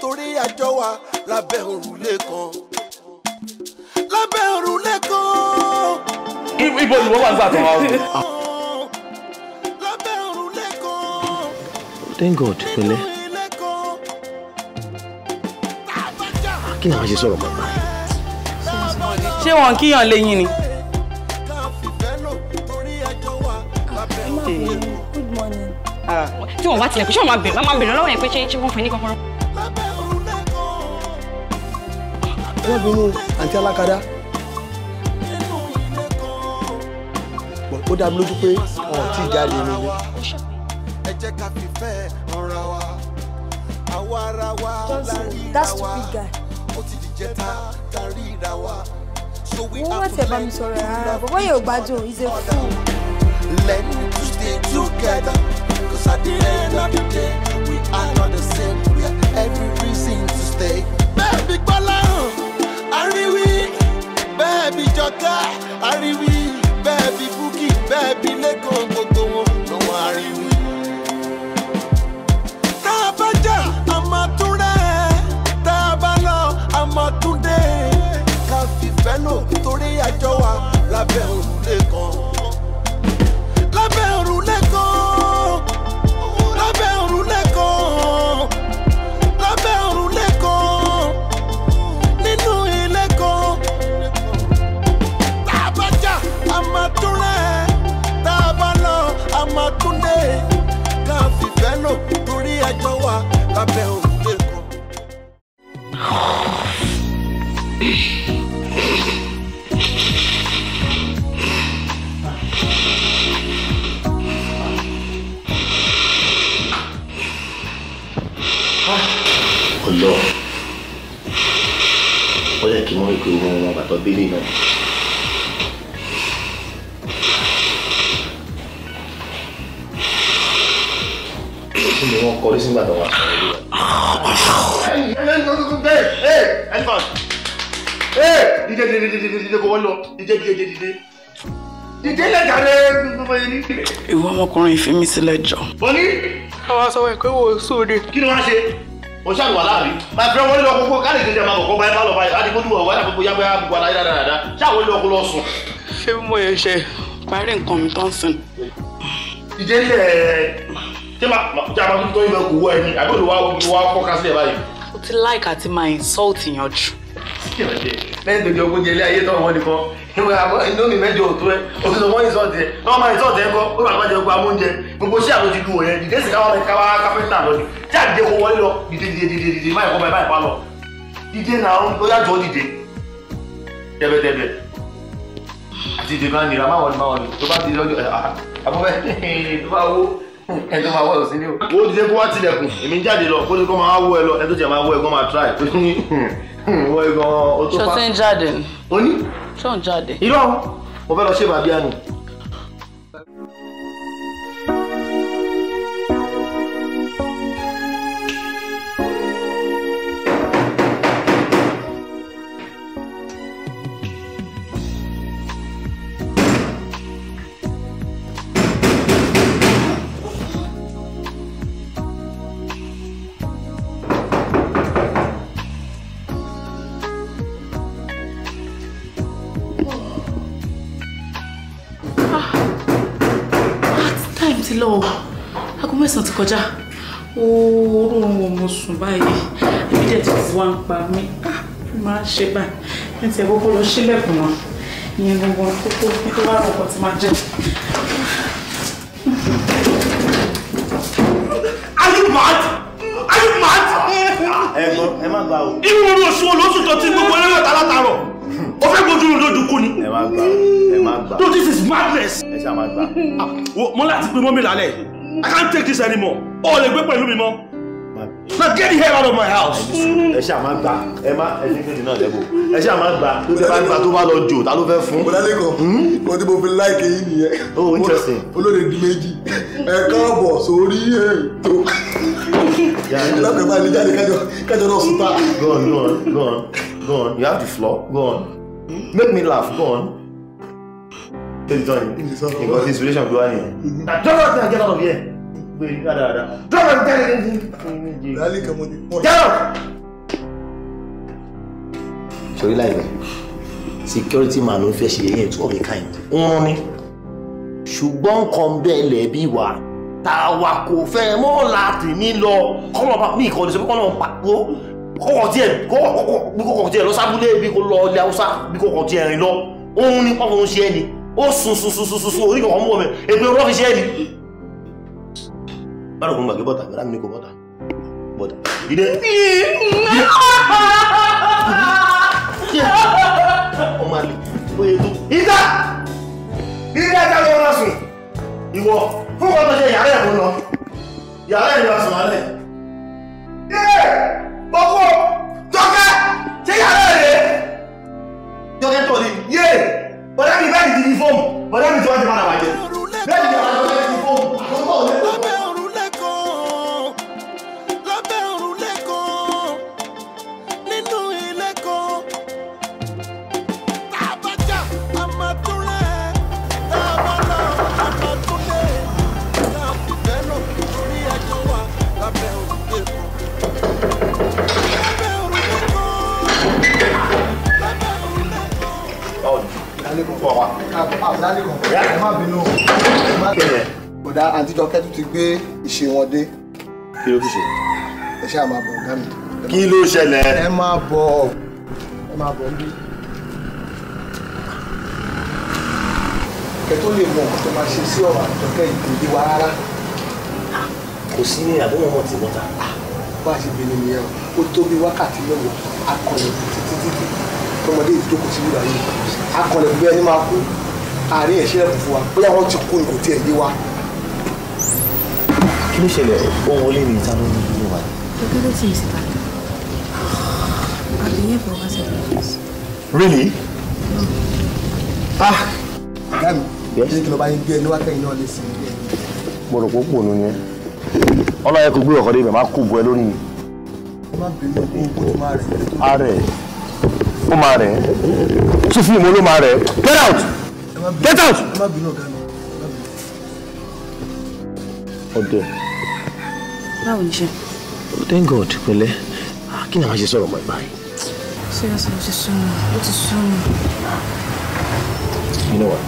Torí àjọ wa lábẹ́ òrùlé kan. Lábẹ́ òrùlé kan. Ibo ni wọ́n wà nígbà tó wà ó. Lábẹ́ òrùlé kan. Thank God, pẹ̀lẹ́. Kí ni àwọn ṣe sọ̀rọ̀ bàbá? Ṣé wọn kíyàn léyìn ni? Good morning. Tí wọ́n bá tilẹ̀kùn, ṣé wọ́n máa bẹ̀rẹ̀ lọ́wọ́ yẹn pé ṣé wọ́n fún ní kọ́kọ́rọ́? Ẹ má bínú, àǹtí alákadá. Ó dá mi lójú pé wọn ò tí ì jáde nílé. Ẹ jẹ́ ká fìfẹ́ ọ̀rọ̀ wa. Àwa ara wa la that ríra wa. Stupid guy. Ó ti dìjẹ́ ta ta ríra wa. So we Wọ́n má have to tiẹ̀ bá mi learn sọ̀rọ̀ to rárá. love Bọ̀bọ́ yẹn ò gbádùn, he's a fool. Learn to stay together. 'Cause at the end of the day, we are not the same. We have every reason to stay. Baby Gbọ́láhàn, Àríwí, baby Jọkẹ́, Àríwí, baby Bukky, baby Lékan, gbogbo wọn ló wọ́n Àríwí. Tá a bá jà, a máa tún rẹ̀. Tá a bá lọ, a máa tún dé. Ká fìfẹ́ lò torí àjọ wa lábẹ́ òrùlé kan. Lábẹ́ òrùlé kan. Lábẹ́ òrùlé kan. Lábẹ́ òrùlé kan. Nínú ilé kan. Tá a bá jà, a máa tún rẹ̀. Tá a bá lọ, a máa tún dé. Ká fìfẹ́ lò torí àjọ wa lábẹ́ òrùlé kan. Ọlọ. Ó yẹ kí n mọ̀ pé wọn wọn bàtọ̀ délé náà. Kí ni wọ́n kọrí sígbà tó wà sọ̀rọ̀ lórí wa? Dìde dìde dìde dìde kò wọ́n lọ. Dìde dìde dìde. Dìde lẹ́jàre gbogbo yẹn ní. Ìwọ ọmọkùnrin fi mí sílẹ̀ jọ. Mo ní. Àwọn sọ wẹ̀ pé wò ó sóde. Kí ni wọ́n á ṣe? O ṣàlùwà láàbí. Máa fi ọwọ́ lílọ gbogbo káàlì kejì máa bọ̀ kọ́ báyìí bá lọ báyìí. Adigun dùn ọ̀wá gbogbo yá bóyá gbogbo aláyé dáadáa. Ṣáà wọ́n lọ kó lọ sùn. Ṣé bí mo yẹ ṣe parí nǹkan mi tán sìn? Dìde lẹ̀ ṣé máa jẹ́ àbá tó yẹ kó wọ ẹni àbí olùwà wà fọ́ká sílẹ̀ báyìí. O ti like àti máa insult yàn jù. Lẹ́yìn tó jẹ ogún jẹ ilé ayé tán wọn nìkan ìwé àbọ̀ inú mi mẹ́jọ òtún ẹ òtún tó wọ́n ìsọ̀tì ẹ wọ́n máa ìsọ̀tì ẹ kọ́ ó bàbá jẹ ogun amóúnjẹ gbogbo sí àlọ́ ti lu òyìn dìde sì káwá káwá kápẹ́ńtà lọ ni tí àdìde kó wọlé lọ dìde dìde dìde dìde máa kọ́ báyìí báyìí pa lọ dìde náà ó yá jọ dìde tẹ́bẹ́tẹ́bẹ́ àti dìde máa nira má wọlé má wọlé tó bá ti lọ́jọ́ àbúfẹ́ tó bá wó ẹ tó máa wọ̀ sí ní o. Wo dìde kó wá tilẹ̀kùn èmi ń jáde lọ kó ní kó máa wó ẹ lọ ẹ tó tiẹ̀ máa wó ẹ kó máa try tó ní wọ́n ẹ gan o tó Ṣé o pa. ti ń jáde ni? O ní. Ṣé ò ń jáde? Irọ́ mo fẹ́ lọ ṣe bàbí àná. Time ti lọ o. Aago 9 ti kọjá. Oorun wo mo sùn báyìí. Ebi dẹ̀ ti wá ń pa mí. Ah, máa ṣe báyìí. Ní ti ẹ̀ kókó lọ sílẹ̀kùn náà. Ìyẹn gbogbo kókó ní tó bá rọ̀pọ̀ tí máa jẹ. Are you mad? Are you mad? Ẹ̀gbọ́n ẹ má gbà o. Irú orí oṣù wo lóṣù tó ti gbogbo eré ọ̀tá látàárọ̀? O fẹ́ gbójú lójú kú ni. Ẹ má gbà o. Ẹ má gbà. No, this is madness. Ẹ ṣáà má gbà. Mo láti pe mọ́mí lálẹ́. I can't take this anymore. O lè gbé pẹ̀lú mi mọ́. Now get the hell out of my house. Ẹ ṣáà má gbà. Ẹ má ẹ ní fèdè náà lẹ́bù. Ẹ ṣáà má gbà. Tó tẹ bá gbà tó bá lọ jò, ta ló fẹ́ fún? Bọ̀dá Lékan, nǹkan tí mo fi láìkè yín nìyẹn. Oh, interesting. Olóde di méjì. Ẹ káàbọ̀ sórí ètò. Ẹ bá lè jáde kájọ náà sùn ta. Go on, go on, go on, go on. You have the floor. Go on. Make me laugh. Go on. Ṣé ti tán yìí? Nǹkan tí inspiration gbé wá nìyẹn. Now just get out of here. Gbé dáadáa. Dọ́kọ̀ jáde ní. Lálẹ́ kan mo ti pọ̀. Jáde. Sori láìpẹ́, security man ló ń fẹ́ ṣe yẹn two of a kind. Ń rún ni. Ṣùgbọ́n nǹkan bẹ́ẹ̀ lẹ́bí wa tàwa kò fẹ́ mọ́ láti ní lọ kọ́lọ̀ bá mi ìkọ́ni sọ pé kọ́lọ̀ ń pàgó kọ́kọ́ tiẹ̀ kọ́kọ́ tiẹ̀ lọ sábúlé bí kò lọ ilẹ̀ haúsá bí kọ́kọ́ tiẹ̀ rìn lọ òun ní pọ́pọ́ ń ṣe ẹni ó sùn sùn sùn sùn sùn orí kọ̀ọ̀kan mú ọmọ èpè ọlọ́ fi ṣe ẹni. Báwo kò ń gbàgbé bọ́tà gbọ́dá mi ní kò bọ́tà bọ́tà ìdè. Ọmọ àlè bóyá tó. Ìta! Ilé ẹja ló rán sùn. Ìwọ fún kan tó ṣe yàrá ẹ̀ ló lọ. Yàrá ẹ̀ ló sùn alẹ́. Yé! Bọ́kú! Jọkẹ́! Ṣé yàrá ẹ̀ rèé? Jọkẹ́ tọ̀ ni. Yé! Bọ̀dá mi bẹ́ẹ̀ ni ti di fóòmù. Bọ̀dá mi tí wọ́n ti padà bàjẹ́. Bẹ́ẹ̀ ni bọ̀dá mi ti di fóòmù. Àkọ́kọ́ ò ní kọ́. Lábẹ́ òrùlé kan, lábẹ́ òrùlé kan, nínú ilé kan. Tá a bá jà, a máa tún rẹ̀. Tá a bá lọ, a máa tún lé. Tá a fi fẹ́ lò lórí ẹjọ́ wa lábẹ́ òrùlé kan. Lábẹ́ òrùlé kan, lábẹ́ òrùlé kan. Báwo ni? Ẹ má bínú. Bọ̀dá àǹtí Jọkẹ́ tún ti gbé ìṣe wọn dé. Kí ló tún ṣe? Ẹ ṣáà máa bọ̀ ọ̀gá mi. Kí ló ṣẹlẹ̀? Ẹ máa bọ̀ ẹ máa bọ̀ níbí. Kẹ́ tó lè mọ nǹkan tó máa ṣe sí ọ̀rọ̀ àǹtí Jọkẹ́ yìí kò yé wa rárá. Kò sí ní àbúrò wọn ti bọ́ta. Bá a ṣe bínú nìyẹn o, ó tó bí wákàtí mẹ́wàá akọlẹ̀ títí títí tọmọdé ìjókòó sí ìlú ayé akọlẹ̀ bí ẹni máa kú àárín ẹ̀ sílẹ̀ fún wa bóyá wọ́n ti kú ni kò tiẹ̀ yé wa. Kí ló ṣẹlẹ̀? Ó wọlé ní ìta ló ń lò wá. Jọkẹ́ ló tì mí síta. I've been here for over 7 years. Really? Ah! Ọ̀gá mi, kí ni kí ló bá yín gbé ẹni wá kẹ́yìn náà lè sìn ní ẹ̀? Mo rò pé ó pònú ni ẹ́. Ọlọ́yẹ kò gbé ọ̀kọ́ dé ibẹ̀, má kó bu ẹ lórí mi. Ẹ má bínú kó o máa rẹ̀. Á rẹ̀ ó máa rẹ̀ tún fíìmù ló máa rẹ̀. Get out! Get out! Ẹ má bínú ọ̀gá mi. Ọdẹ. Báwo ni ṣe? Thank God, pẹ̀lẹ́. Kí ni àwọn ṣe sọ̀rọ̀ mọ́ ẹ báyìí? Seriously, ó ti sú mi. Ó ti sú mi. You know what?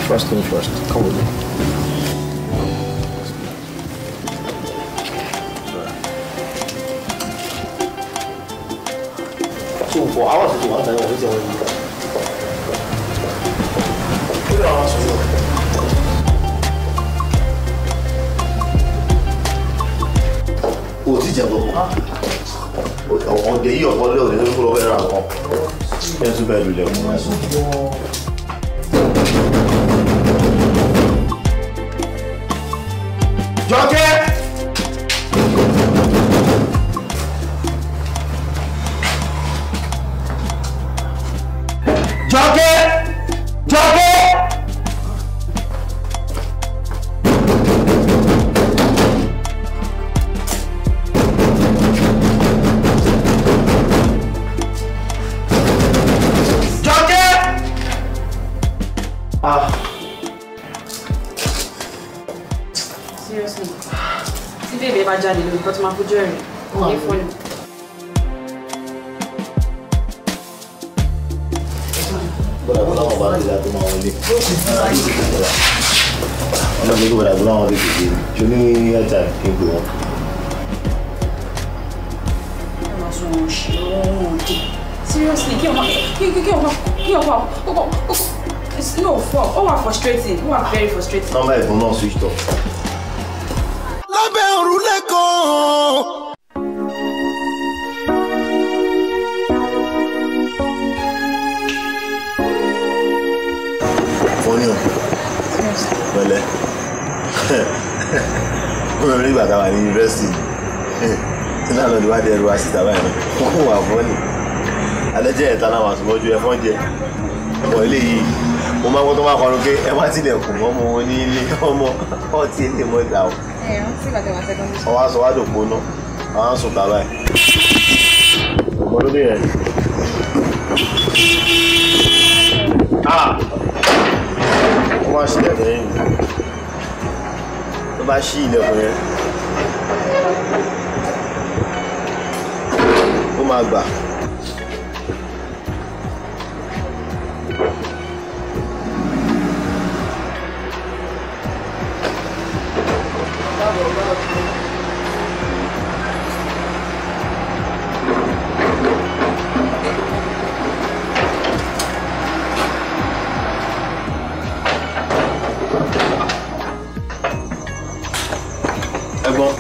First thing first, come with me. So for hours to one time, wọ́n ti wọ́n yìí. Kí ló àwọn sọ̀rọ̀? O ti jẹ gbogbo. Ọ̀dẹ̀ yìí ọ̀pọ̀ lé òde lórí kó lọ bẹ́ẹ̀ ra nǹkan. Ẹ tún bẹ́ẹ̀ lulẹ̀ mọ́ ẹ. Jọkẹ́! Jọkẹ́! Jọkẹ́! Jọkẹ́! Ah. Seriously. Tí bèbè bá jáde lórí nǹkan tó máa fojú ẹ̀rín, kò ní fọ́nù. Bọ́dà bọ́dà wọn bá ti dá tó máa wọlé. Ọlọ́run ní kí bọ́dà bọ́dà wọn tètè dé. Ṣo ní airtime kí n pè wọ́n? Ẹ máa sọ òṣì ohun òde. Seriously, kí ọmọ kí ọmọ kókó no fuck, ó wà frustrating, ó wà very frustrating. Nọ́mbà ẹ̀gbọ́n náà switched off. Lábẹ́ òrùlé kan. Fọ́ní o, pẹ̀lẹ́. Mo rẹ̀ nígbà tá a wà ní yunifásitì. Tí náà lọ́dún wá dé ẹrù wá síta báyìí náà. Wọ́n wà fọ́ní. Alẹ́ jẹ́ ẹ̀ta náà wà sùn mọ́jú ẹ̀fọ́n jẹ. Ọmọ ilé yìí, mo máa ń gbọ́ tó máa kọrin pé ẹ má tilẹ̀kùn mọ́ ọmọ wọn ní ilé ọmọ ọtí ilé mọ́ ìta o. Ọwọ́ aṣọ wá dòpó ná, àwọn sùn tà báyìí. Ọmọ ló dé yẹn. Ah! Wọ́n máa ṣílẹ̀ lẹ́yìn. Wọ́n bá ṣí ilẹ̀kùn yẹn, ó máa gbà. Ẹ̀gbọ́n.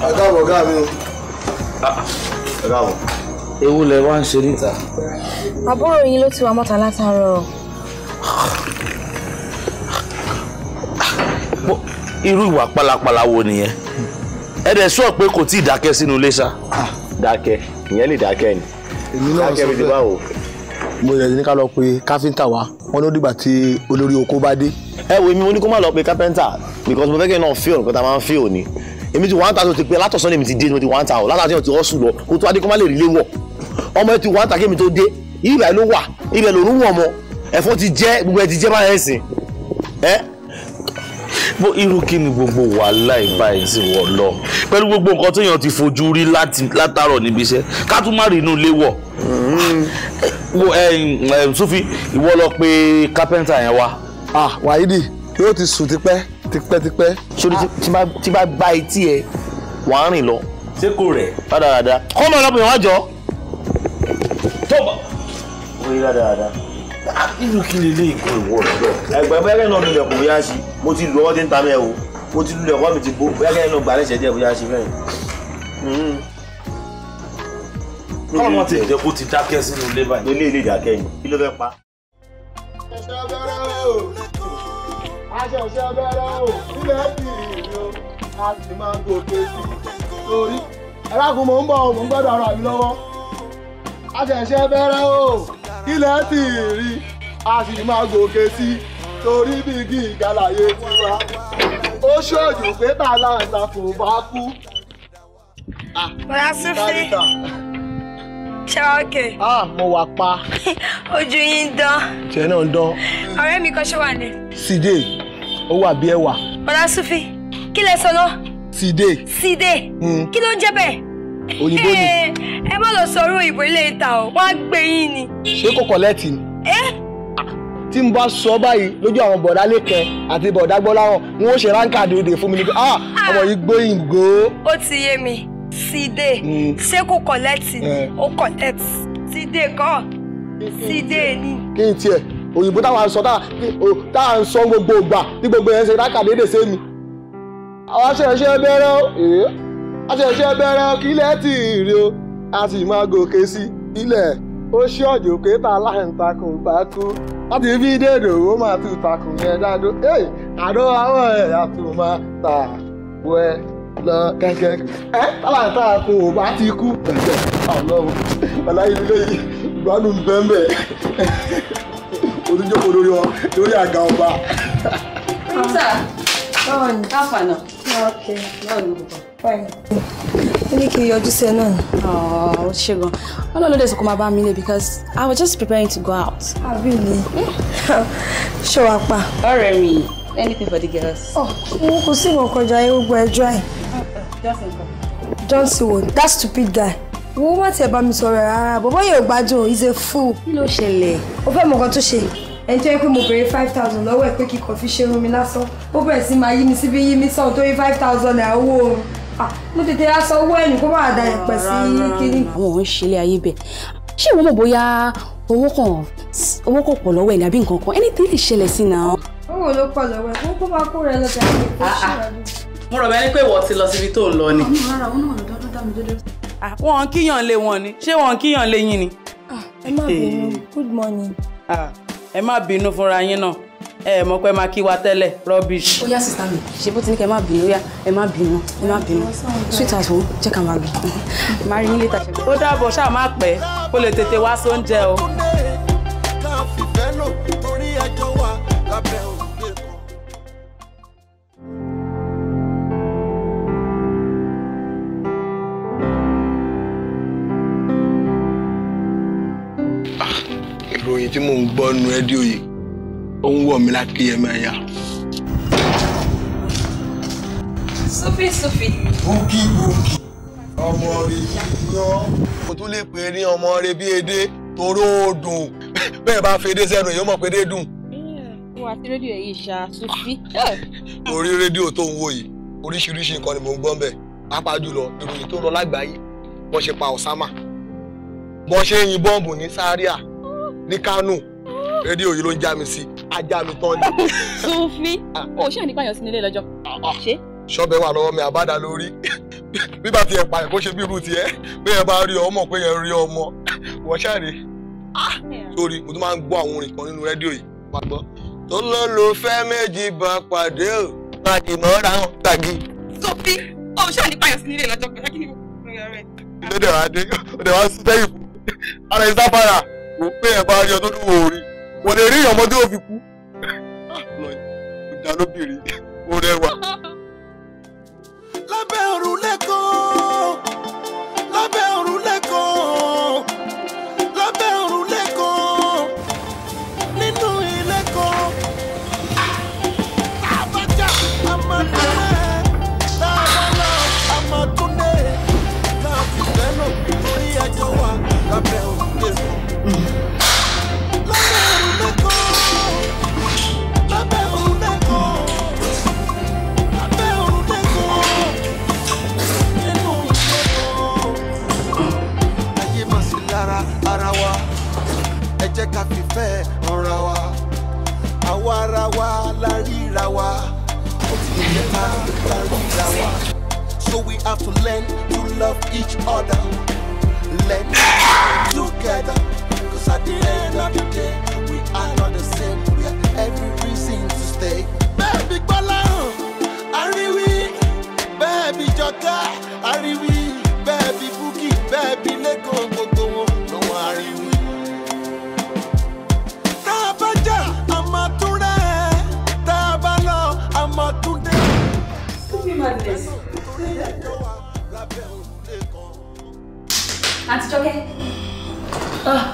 Ẹ káàbọ̀ ọ̀gá mi o. Ẹ káàbọ̀. Ewu lẹ wá ń ṣe níta. Àbúrò yín ló ti wà mọ́ta látàárọ̀. Irú ìwà pálapàla wo nìyẹn? Ẹ dẹ̀ sọ pé kò tí ì dákẹ́ sínú ilé ṣá. Dákẹ́, ìyẹn lè dákẹ́ ni. Èmi náà Dákẹ́ sọ bí ti bẹ́ẹ̀. báwo. Mo yẹ ní ká lọ pe káfíńtà wa, wọn ló dìgbà tí olórí oko bá dé. Ẹ wo, èmi mo ní kó má lọ pe kápẹ́ńtà because mo fẹ́ kí ẹ náà feel nǹkan tá a máa ń feel ni. Èmi ti 1,000 ti pé látọ̀sán ni èmi ti dé, mo ti 1,000 látàtí ti ọ̀sùn lọ kó tó adé kó má lè rí lé wọ̀. Ọmọ ẹ ti 1,000 kémi tó dé, ibẹ̀ ló wà, ibẹ̀ lòún wọ̀ mọ́, ẹ̀fọ́ ti jẹ́, gbogbo ẹ ti jẹ́ báyẹn sìn. Ẹ Bó irú kí ni gbogbo wàhálà ìbáyìí sì wọ̀ lọ pẹ̀lú gbogbo nǹkan téèyàn ti fojú rí látàárọ̀ níbi iṣẹ́ ká tún má rí inú ilé wọ̀. Wo ẹ ẹ Sufi, ìwọ lọ pe kápẹ́ńtà yẹn wá. Ah, Wáídì yóò ti sùn tipẹ́ tipẹ́ tipẹ́. Sórí tí bá gbá etí ẹ, wàá rìn lọ. Ṣé kò rẹ̀? Rádaràda. Kọ́ mọ̀ ọlọ́pàá yẹn wá jọ. Tó bá. Ó rí rádaràda. Irú kí ni ilé ìkó ìwọ lọ? Ẹgbẹ́ bóyá kẹ́hìn náà lu ilẹ̀kùn bóyá ṣí, mo ti lu ọwọ́ tí ń ta mẹ́ o, mo ti lu ilẹ̀kùn mi ti bó, bóyá kẹ́hìn náà gbà lẹ́sẹ̀ díẹ̀ bóyá ṣí fẹ́yìn. Kọ́lọ́mọ ti ẹ̀jẹ̀ kó ti dákẹ́ sínú ilé báyìí. Ilé ilé ìdákẹ́ ni, kí ló fẹ́ pa? Ṣẹ̀ṣẹ̀ bẹ̀rẹ̀ o, a ṣẹ̀ṣẹ̀ bẹ̀rẹ̀ o, ilẹ̀ ti rí o, a sì máa gòkè sí i torí. Ẹ dákun, mò ń bọ̀, mò ń gbọ́dọ̀ ara mi lọ́wọ́. A ṣẹ̀ṣẹ̀ bẹ̀rẹ̀ o, ilẹ̀ ti rí, a sì máa gòkè sí i torí bí igi ìgbàláyé ti wá. Ó ṣòjò pé tàlàǹtà kò bá kú. Bọ̀dá Súfì, ṣé wàá okay? Ah, mo wà pa. Ojú yín ń dán. Tiẹ̀ náà ń dán. Ọ̀rẹ́ mi kan ṣé wà ní. Sídè, ó wà bí ẹwà. Bọ̀dá Súfì, kí lẹ sọ náà? Sídè. Sídè. Kí ló ń jẹ́ bẹ́ẹ̀? Òyìnbó ni. Ẹ má lọ sọ̀rọ̀ òyìnbó ilé ìta o, wọ́n á gbé yín ni. Ṣé kò kọ̀lẹ́ẹ̀tì ni? Tí n bá sọ báyìí lójú àwọn bọ̀dá Lẹ́kẹ̀ àti bọ̀dá Gbọ́láhàn, wọn ó ṣe ránkà déédéé fún mi ní pé ah, ọmọ yìí gbóyìnbó. Ó ti yé mi. Sídè. Ṣé kò kọ̀lẹ́ẹ̀tì ni? Ó kọ̀lẹ́ẹ̀tì. Sídè kọ́. Sídè ni. Kí n tiẹ̀ òyìnbó táwa ń sọ táwa ń sọ gbogbo ìgbà tí gbogbo yẹn ṣe ránkà déédéé sí mi. Àwọn aṣẹ̀ṣẹ̀ bẹ̀rẹ̀ o, èé aṣẹ̀ṣẹ̀ bẹ̀rẹ̀ o, kílẹ̀ tì í rí o, a sì máa gòkè sí ilẹ̀. Ó ṣí ọ̀jọ̀ pé tá a láǹtakùn bá kú láti fi dèrò ó máa tún takùn yẹn dáadó. Àdó àwọn ẹ̀yà tó máa tà wẹ́ lọ kẹ́kẹ́ ẹ́ táláǹtakùn ò bá ti kú. Ọlọ́run ọláyé ilé yìí ìgbádùn bẹ́ẹ̀ oníjókòó lórí ọ lórí àga ọba. Sir, Báwo ni? how far now? Okay. Báwo ni gbogbo? Fine. Ó ní kí n yọjú sí ẹ náà ni. Oh, ṣe gan. Ọlọ́run ló dé sọ kó máa bá mi lé because I was just preparing to go out. Àbí mi. Ṣé wàá pa? Ọ̀rẹ́ mi, anything for the girls. Ọ̀ kò sí nǹkan kọjá ayé gbogbo ẹjọ́ ẹ̀. Just nǹkan. Johnson wo that stupid guy. Wo má tiẹ̀ bá mi sọ̀rọ̀ rárá, bọ̀bọ́ yóò gbádùn, he's a fool. Kí ló ṣẹlẹ̀? Ó fẹ́ mọ nǹkan tó ṣe. Ẹni tó yẹ pé mo béèrè 5,000 lọ́wọ́ ẹ̀ pé kí kò fi ṣe irun mi lásán. Ó bẹ̀rẹ̀ sí máa yí mi síbí yí mi sọ̀rọ̀ torí 5,000 naira owó oorun. Mo tètè ra sọ owó ẹ̀yìn kó má da ẹ̀pẹ̀ sí kiri. Àwọn ò ń ṣe ilé ayé bẹ́ẹ̀. Ṣé ìwọ mọ̀ bóyá owó kan pọ̀ lọ́wọ́ ẹ̀ ní àbí nǹkan kan? Anything lè ṣẹlẹ̀ sí náà. Owó ló pọ̀ lọ́wọ́ ẹ̀, kó máa kó rẹ lọ́jà ní ìfẹ́ ṣíwájú. Mo rọ̀ bẹ́ẹ̀ ni pé ìwọ ti lọ síbi tó ń lọ ni. Rárá, òun náà ló dá mi dúró. Wọ́n ń kíyàn lé wọn ni, ṣé wọ́n ń kíyàn lé yín ni? Ẹ má bínú, good morning. Ẹ má bínú fúnra yín náà, ẹ mọ̀ pé máa kí wa tẹ́lẹ̀, rubbish. Ó yá sísá mi, ṣe bó ti ní kẹ́ ẹ má bínú, ó yá ẹ má bínú, ẹ má bínú. Sweetheart wo, jẹ́ ká máa lọ. Máa rí yín later. Ó dàbọ̀, ṣáà má pẹ́, kó lè tètè wá sóúnjẹ o. Ká fìfẹ́ lò torí ẹjọ́ wà lábẹ́ òrùlé kan. Ìròyìn tí mò ń gbọ́ nu rédíò yìí ó ń wọ̀ mí láti kí ẹ máa yá. Sufi Sufi. Búkì búkì. Ọmọ rẹ yíyan. Mo tún lè pè é ní ọmọ rẹ bí edé toró dùn. Bẹ́ẹ̀ bá fi edé sẹ́nu èèyàn mọ̀ pé edé dùn. Wọ́n àti rédíò yìí ṣá Sufi. Orí rédíò tó ń wò yìí, oríṣiríṣi nǹkan ni mò ń gbọ́ ńbẹ̀. Pàápàá jùlọ ìròyìn tó ń lọ lágbàáyé. Wọ́n ṣe pa Osama. Wọ́n ṣe yin bọ́ǹbù ní Zaria ní Kánò. Rédíò yìí ló ń já mi sí. Ajá mi tán ni. Sufi, o ṣe ànípa yàn sí nílé lọ́jọ́. Ṣé? Ṣọ́bẹ̀ wà lọ́wọ́ mi àbádá lórí. Bí bá tiẹ̀ pààyàn kó ṣe bí irú tiẹ̀, bí ẹ bá rí ọmọ pé yẹn rí ọmọ. Wọ́n ṣàrí. Sórí, mo tún máa ń gbọ́ àwọn orin kan nínú rédíò yìí. Wà gbọ́. Tó ló lo fẹ́ méjì bá pàdé o, pàdé mọ́ra wọn tàgé. Sufi, o ṣe ànípa yàn sí nílé lọ́jọ́ kí ni Ló dẹ̀ wá dé, ó dẹ̀ wá sún sẹ́yìn fún. Ara ìsáfàrà, kò pé ẹ bá rí ọ tó dùn wò rí. Kò lè rí ọmọ tí ó fi kú. Ó dá lóbìnrin, ó rẹwà. Lábẹ́ òrùlé kan, lábẹ́ òrùlé kan, lábẹ́ òrùlé kan, nínú ilé kan. Tá a bá jà, a máa tún lé. Tá a bá lọ, a máa tún lé. Ká fìfẹ́ lò torí ẹjọ́ wa lábẹ́ òrùlé kan. Lábẹ́ òrùlé kan, lábẹ́ òrùlé kan, lábẹ́ òrùlé kan, nínú ilé kan. Ayé máa sí lára ara wa, ẹ jẹ́ ká fìfẹ́ ọ̀ra wa. Àwa ara wa la ríra wa, ó ti yẹ ká la ríra wa. So we have to learn to love each other, learn together. 'Cause at the end of the day, we are not the same. We have every reason to stay. Baby Gbọ́láhàn, Àríwí, baby Jọkẹ́, Àríwí, baby Búkì, baby Lẹ́kàn, gbogbo wọn ló wọ́n Àríwí. Tá a bá jà, a máa tún rẹ̀ ẹ́. Tá a bá lọ, a máa tún dé. Sufi madness. Àǹtí Jọkẹ́,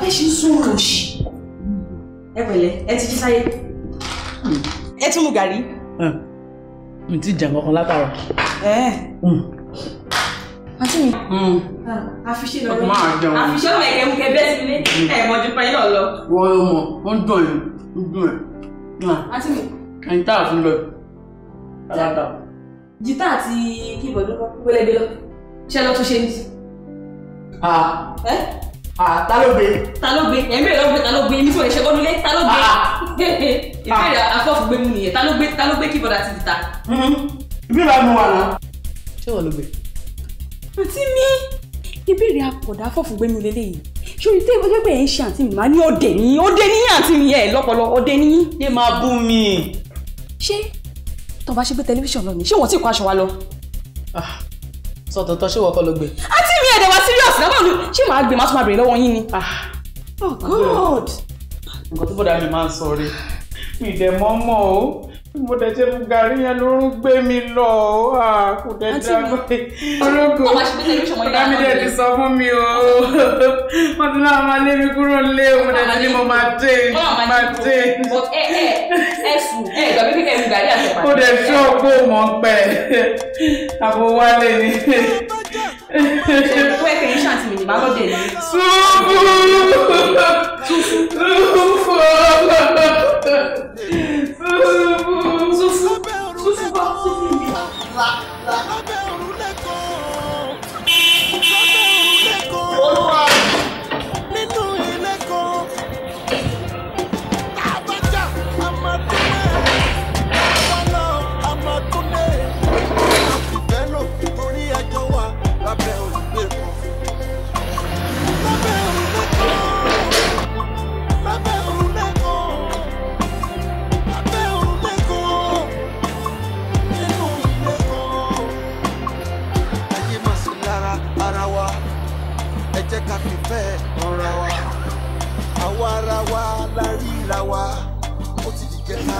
ẹ ṣì ń sún òṣì. Ẹ pẹ̀lẹ́, ẹ ti jí sáyé. Ẹ tún mu gàrí. Mi ti jẹ nǹkan kan látara. Àǹtí mi, àfiṣe lọ rẹ. Àfiṣe lọ ẹ̀kẹ́ mú kẹ bẹ́ẹ̀ sí ilé. Ẹ mọ̀ ju pẹ́yìn náà lọ. Wọ́n yóò mọ̀, ó ń dùn ẹ̀, ń dùn ẹ̀. Àǹtí mi. Ẹni tá a fún lọ. Aláta. Jìtá àti kíbọ̀dù gbélé lọ. Ṣé lọ tún ṣe ní? Ta ló gbé? Ta ló gbé? Ẹ̀mí rẹ̀ ló gbé, ta ló gbé? Èmi tí mo lè ṣe kọ́nulé, ta ló gbé? Ìbéèrè afọ́fúgbé mu nìyẹn, ta ló gbé keyboard àti guitar? Ibi ìbá mi wà náà. Ṣé wọ́n ló gbé? Àǹtí mi, ìbéèrè akọ̀dà afọ́fúgbé mu lélẹ́yìí. Ṣé tí ìbọn jẹ́ pé ẹ̀ ń ṣe àǹtí mi, màá ní ọ̀dẹ̀ ní ọ̀dẹ̀ ní àǹtí mi ẹ̀ lọ́pọlọ ọ̀dẹ̀ ní. Yé máa bú mi. Ṣé tó bá ṣe gbé tẹlifíṣàn lọ ni? Ṣé wọ́n ti kó aṣọ wa lọ? Sọ tọ̀tọ̀ ṣé wọ́n kọ́ ló gbé? Àǹtí mi ẹ̀dẹ̀ wá serious náà báwo ni ṣé màá gbé màá tún máa bèrè lọ́wọ́ yín ni? Oh God! Nǹkan tó bọ̀dá mi máa ń sọ rí. Mi dẹ̀ mọ́ mọ́ o. Mo dẹ̀ ṣe mu gàrí yẹn lórún gbé mi lọ o. Kò dẹ̀ dá báyìí. Ológo bọ̀dá mi dẹ̀ ti sọ fún mi o. Wọ́n ti náà máa lé mi kúrò nílé o. Mo dẹ̀ ti ní mo máa dé. Máa dé. But ẹ ẹ ẹ sùn ẹ gbàgbé kíkẹ́ mu gàrí àti ẹ̀pà. Ó dẹ̀ ṣú ọ̀pọ̀ mọ̀ ń pẹ́. Àbò wálé ni. Ṣé tó ẹ kẹ́yìn ṣáàtì mi ni màá lọ́dẹ̀ ni? Súfù! Súfù! Súfù! Súfù! Súfù bọ́ Súfù mi. Lábẹ́ òrùlé kan, lábẹ́ òrùlé kan, nínú ilé kan. Tá a bá jà, a máa tún lé. Tá a bá lọ, a máa tún lé. A fìfẹ́ lò torí ẹjọ́ wa lábẹ́ òrùlé kan. Lábẹ́ òrùlé kan, lábẹ́ òrùlé kan, lábẹ́ òrùlé kan, nínú ilé kan. Ayé máa sí lára ara wa, ẹ jẹ́ ká fìfẹ́ ọ̀ra wa. Àwa ara wa la ríra wa, ó ti di jẹ́ta.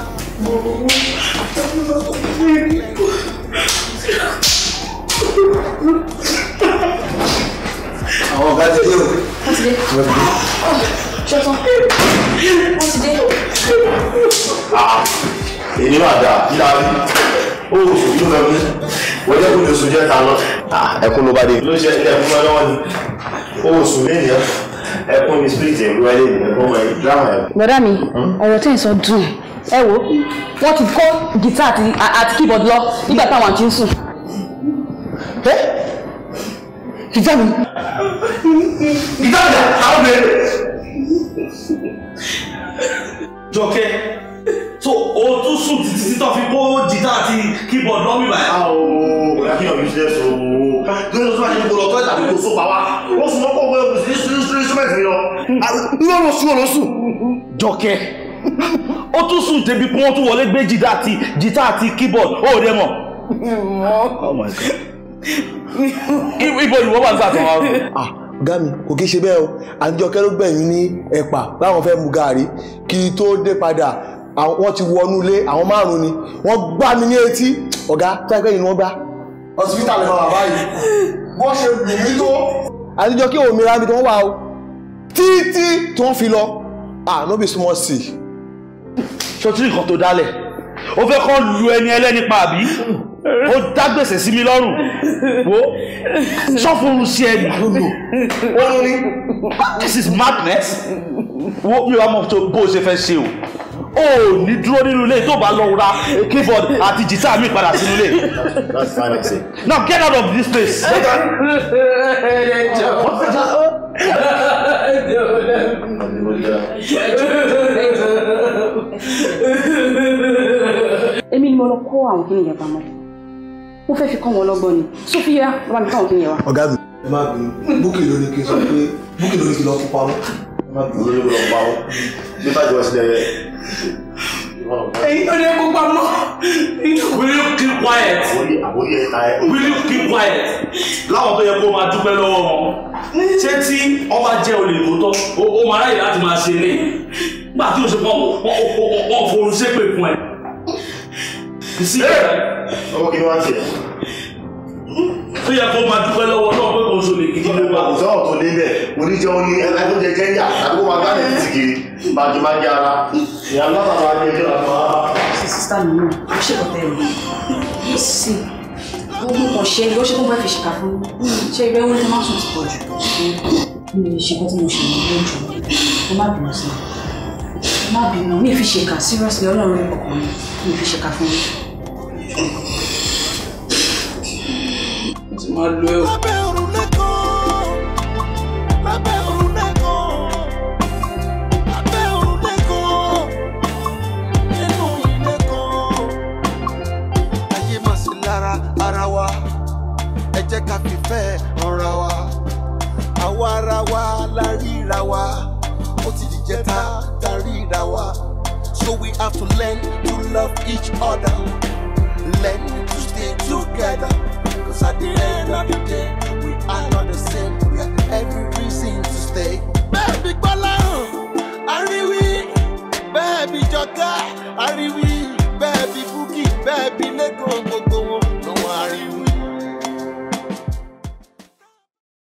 Àwọn ọ̀gá ti dé o. Wọ́n ti dé. Ṣọ́tán. Wọ́n ti dé. Èyí máa dà, kí la rí? Ó sùn kí ló fẹ́ mú? Wọ́n jẹ́ kó lè sùn jẹ́ ta lọ. Ẹkún ló bá dé. Ló ṣe ilé ẹkún lọ́wọ́ ni. Ó sùn lẹ́yìn ẹkún ní spirit ẹ̀rú ẹ̀ lẹ́yìn ẹkún ẹ̀ drama ẹ̀. Bọ̀dá mi, ọ̀rọ̀ tí ń sọ dùn. Ẹ wo, wọ́n ti kó gìtá àti keyboard lọ nígbà táwọn àti ń sùn. Gìtá mi. Gìtá mi àwọn bèrè. Jọkẹ́, so o tún sùn títí tí tó fi kó jìtá àti keyboard lọ bíbá ẹ̀. Ooo, kí ni ọ̀gbìn ṣe sọ ooo. Lórí oṣù máa ṣe kó lọ tọ́lẹ̀ tàbí kó sópa wá. Ó sùn mọ́kọ̀ wẹ́ òkú sí instrument mi lọ. Lọ́rọ̀ sùn ọ̀rọ̀ sùn. Jọkẹ́, ó tún sùn débi pé wọ́n tún wọlé gbé jìtá àti keyboard, ó rẹ mọ̀. Oh my God. Ibo ni wọ́n wà nígbà tó wá rò. Ọ̀gá mi kò kí ṣe bẹ́ẹ̀ o, Àjọkẹ́ ló gbẹ̀yìn ní ẹ̀pà láwọn fẹ́ mu gàrí kí tó dé padà wọ́n ti wọnú ilé àwọn márùn-ún ni wọ́n gbá mi ní etí ọ̀gá táìpẹ́ yìí ni wọ́n gbá. Hospital lè máa wà báyìí wọ́n ṣe lù mí tó. Àjọkẹ́ òmìnira mi tí wọ́n wà o títí tí wọ́n fi lọ ah no be small c. Ṣọtí nǹkan tó dálẹ̀ o fẹ́ kọ́ lu ẹni ẹlẹ́ni pa àbí o dá gbèsè sí mi lọ́rùn wo ṣọ́fúnru sí ẹni oorun ni this is madness wo mi ò mọ̀ tó bó ṣe fẹ́ ṣe o ò ní dúró nínú ilé tó bá lọ ra keyboard àti jìtá mi padà sínú ilé. That's fine, I say. Now get out of this place. Èmi ni mo lọ kó àwọn kíni yẹn pamọ́. Mo fẹ́ fi kọ́ wọn lọ́gbọ́n ni. Sofia, ló bá mi kọ́ àwọn kíni yẹn wá. Ọ̀gá mi, ẹ má bínú. Búkì ló ní kí n sọ pé Búkì ló ní kí n lọ fún pamọ́. Ẹ má bínú lórí lọ pamọ́. Bí bá jọ sílẹ̀ yẹ. Èyí tó lè kó pamọ́. Will you keep quiet? Àbóyé ẹ̀ta ẹ̀. Will you keep quiet? Láwọn tó yẹ kó máa dúpẹ́ lọ́wọ́ wọn. Ṣé tí ọba jẹ́ olè lóòótọ́, ó máa ráyè láti máa ṣe eré. Nígbà tí o ṣe pọ́n, wọ́n forun ṣépè fún ẹ. Ọmọ kí ni wọ́n ń ṣe? Tó yẹ kó máa dúpẹ́ lọ́wọ́ náà pé kò ń ṣolè gidi ló wà. Kò sọ̀rọ̀ tó dé bẹ́ẹ̀, oníjẹun ní ẹgbẹ́ tó jẹ jẹ́ńyà tàbí kó máa gbálẹ̀ títì kiri, màgìmágì ara. Ìyá lọ́tà máa gbé ẹjọ́ àti máa bá. Sísá mi náà, ó ṣe kọ̀tẹ́ rẹ̀. Sí, gbogbo kan ṣe é, ó ṣe kó bá fi ṣìkà fún mi. Ṣé ibẹ̀ wọ́n ti máa sùn ti pọ̀ jù? Mi ò ṣe kó tí mo ṣe ní lójú. Mo má bínú sí i. Mo má bínú. Mi ò fi ṣèkà seriously, Ọlọ́run ọkàn mi. Mi ò fi ṣèkà fún mi. Máa lo ẹ o. Lábẹ́ òrùlé kan, lábẹ́ òrùlé kan, lábẹ́ òrùlé kan, nínú ilé kan. Ayé máa ṣe lára ara wa, ẹ jẹ́ ká fìfẹ́ ọ̀ra wa. Àwa ara wa la ríra wa, ó ti dìjẹta ta ríra wa. So we have to learn to love each other, learn to stay together. Cause at the end of the day, we are not the same. We have every reason to stay. Baby Gbọ́láhàn, Àríwí, baby Jọkẹ́, Àríwí, baby Búkì, baby Lẹ́kàn, gbogbo